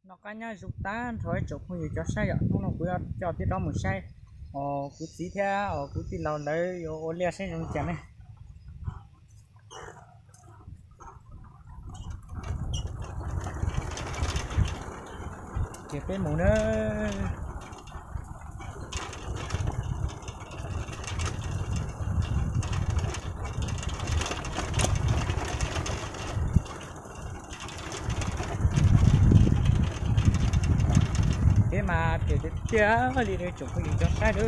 Noj qab nyob zoo tag nrho ib tsoom phooj ywg cov saib yom, hnub no kuv yuav coj tib rov mus saib os kuv txiv thiab os kuv tij laug lawv yuav ua liaj saib zoo li cas ne. Ces peb mus na. Peb mas phem tiag tiag li tsoom phooj ywg cov saib na.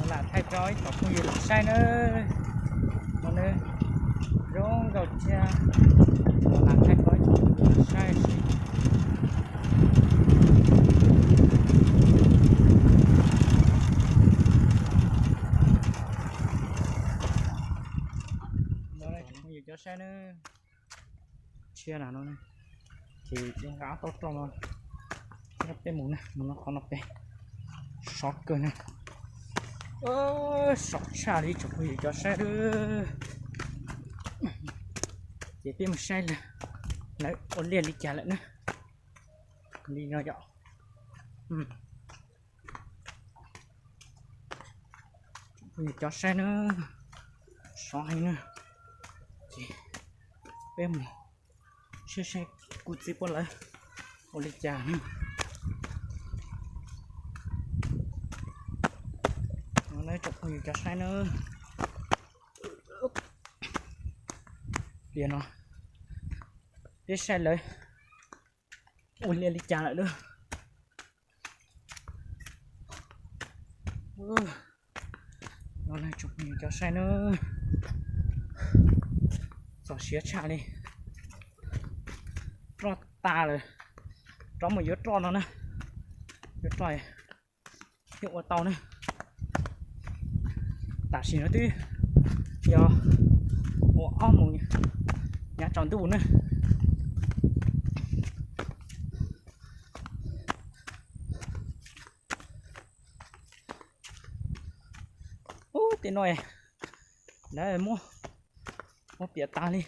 Lam thaij rau ib tsoom phooj ywg los saib na. No na, zoo nkauj thiab. Lam thaij rau ib tsoom phooj ywg los saib xwb. Phooj ywg cov saib na. Tshiab na no, ces nqa tau roj no, peb mus na, mus no qhov no pem, sov kawg na, sov tshaj li tsoom phooj ywg cov saib. Ces peb mus saib lawv ua liaj li cas lawm na. Li no yom. Phooj ywg cov saib na, sov heev na. Ces peb mus saib saib kuv txiv puab lawv ua li cas na. No na tsoom phooj ywg cov saib na. Tias no, peb saib lawv ua liaj li cas lawm na. No na tsoom phooj ywg cov saib na, txog siav tshaj li, roj tas lawm, rov mus yuav roj no na, yuav roj thiaj ua tau na. Tam sim no twb yog ua ob moos nyav tsaus ntuj na. Ub, tej no lawv muab, muab piam tas li,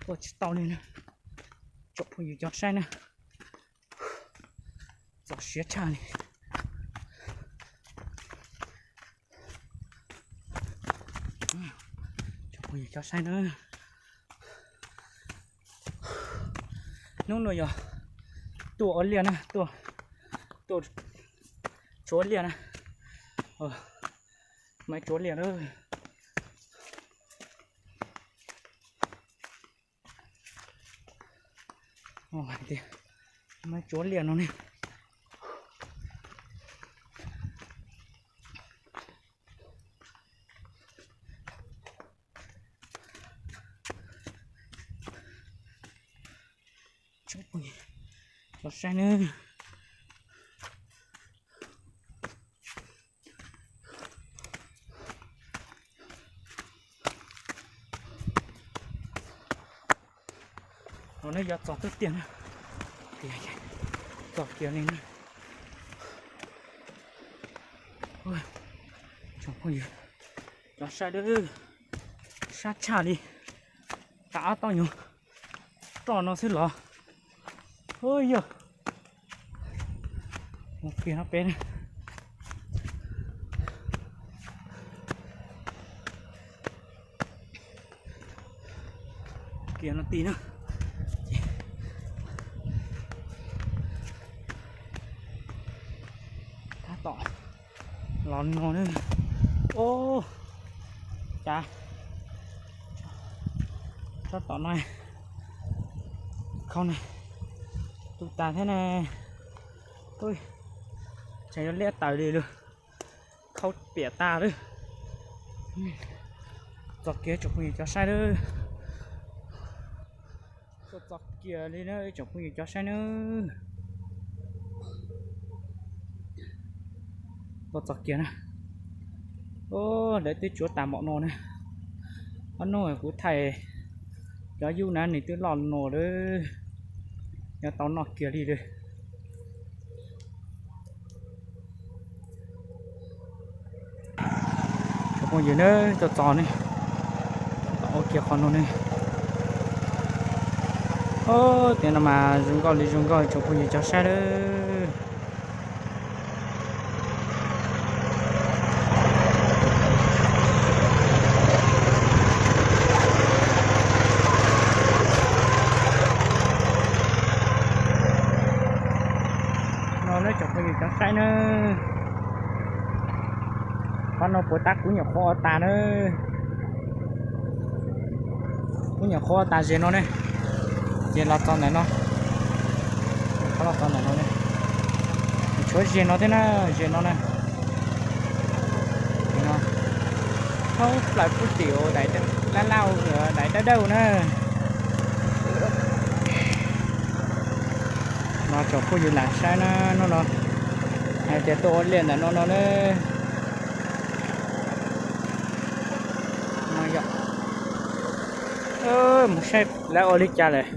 ua tsis tau li na. Tsoom phooj ywg cov saib na, txog siav tshaj li. Tsoom phooj ywg cov saib na, hnub no yog tuaj ua liaj na, tuaj, tuaj tsuav liaj na, maiv tsuav liaj na. Hais tias maiv tsuav liaj no ne. Cov saib na, no ne yog txog twb tiag na, txog kiag li na. Tsoom phooj ywg cov saib, sab tshaj li, tas ob tauj nyuag roj no xwb los. Ub yog, mus kiag no peb, kiag no ti na. Tab tom los no na. Ub, cas tab tom no, khau na, tu tas thiab na. Ub, tsam yuav liab taws li lawm, khau piam tas lawm. Txog kiag tsoom phooj ywg cov saib lawm. Tuaj txog kiag li na tsoom phooj ywg cov saib nawb. Los txog kiag na. Lawv twb tsuav tas npaum no na. Ob hnub kuv thaij cov yub na nws twb loj no lawm, nyob tau noj kiag li lawm. Tsoom phooj ywg na, tuaj txog ne, ua kiag qhov no ne. Tias no mas zoo nkauj li zoo nkauj tsoom phooj ywg cov saib lawm. No na tsoom phooj ywg cov saib na, qhov no puas tas kuv nyuam qhuav ua tas na. Kuv nyuam qhuav ua tas ze no ne, ces los txog ntawm no, qhov los txog ntawm no ne, tshuav ze no thiab na, ze no na. Thoob plaws pub tim laj laj, daim dawb dawb na. No tsoom phooj ywg lam saib na, hnub no hais tias tuaj ua liaj ntawm no no na. Mus saib lawv ua li cas lawm,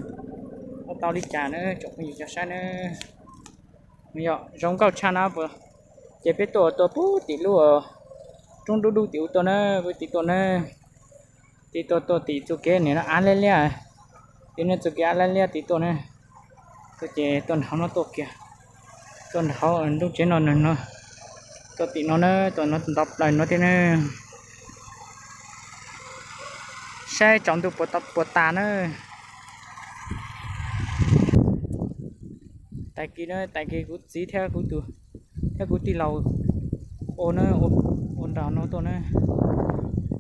ua tau li cas na tsoom phooj ywg cov saib na. Yog zoo nkauj tshaj na, ces peb tuaj tua pub tim lub roob dub dub tim ub tuaj na, peb tim tuaj na, tim tuaj tuaj tim txoj kev niam no av liab liab, tim no txoj kev av liab liab tim tuaj na. Tuaj ces tuaj nrog no tuaj kiag, tuaj nrog ntuj tsev no no, tuaj tim no na, tuaj no nto plaws no thiab na. Saib tsaus ntuj puas tas na. Tag kis na, tag kis kuv txiv thiab kuv tus, thiab kuv tij laug ua na, ua nram no tuaj na.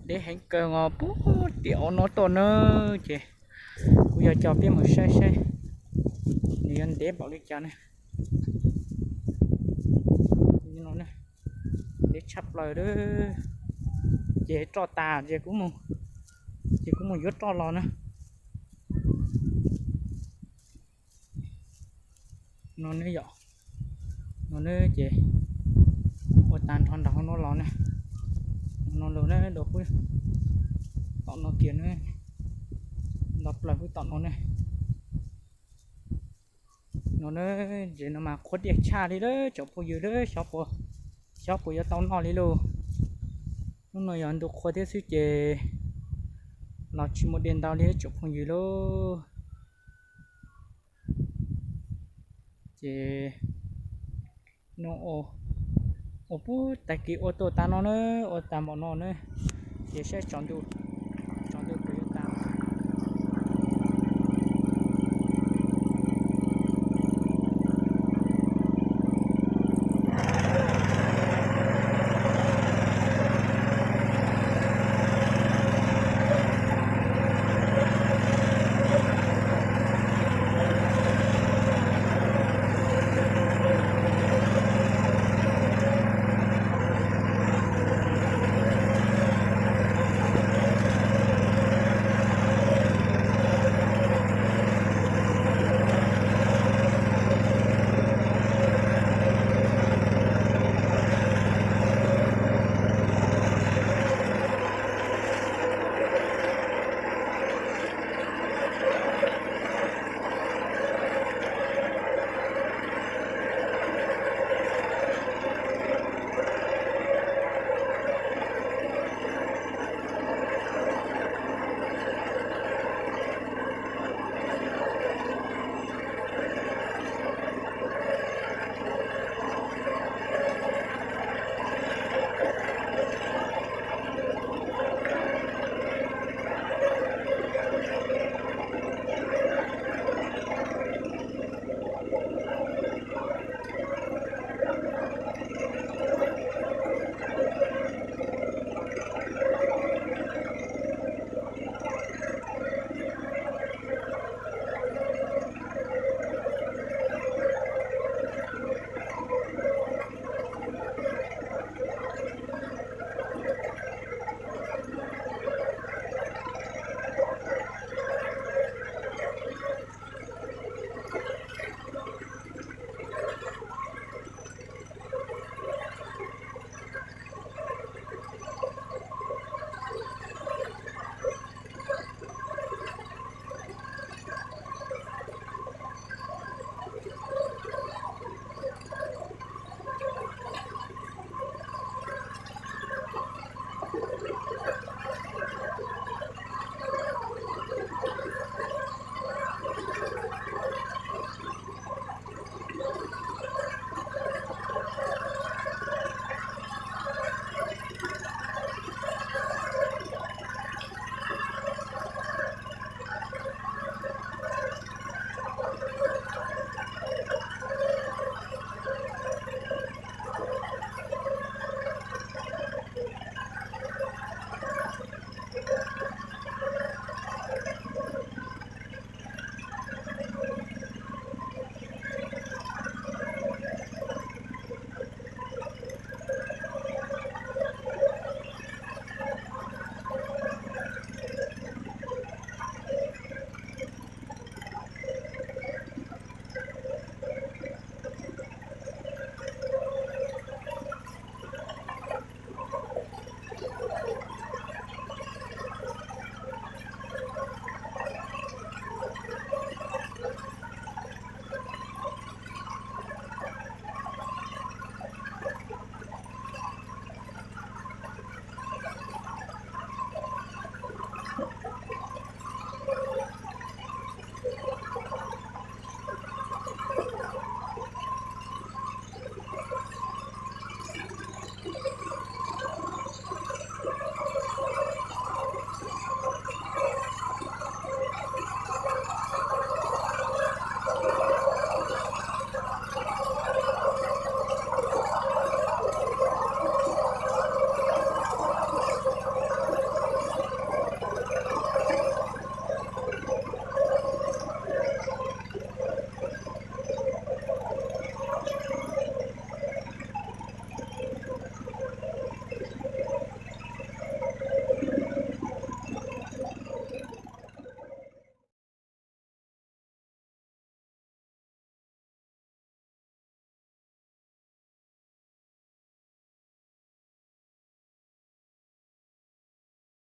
Deb heev kawg os, pub tiam ua no tuaj na, ces kuv yog coj peb mus saib saib nws yuav ntev npaum li cas na. Ntev tshaj plaws, ces roj tas ces kuv, ces kuv mus yuav roj los na. No ne yom, no ne ces ua tas nrho nram hauv no los ne, no los ne, tom no kiag ne, nto plaws pub tom no ne. No ne, ntses no mas qhuav diaj tshaj li lawm tsoom phooj ywg, xyov puas yuav tau noj li lauj. Hnub no yog ntu qhua thiab xwb ces los tsis muaj diaj ntau li tsoom phooj ywg lauj. Ces no ua pub tag kis ua tuaj tas no na, ua tas npaum no na, ces saib tsaus ntuj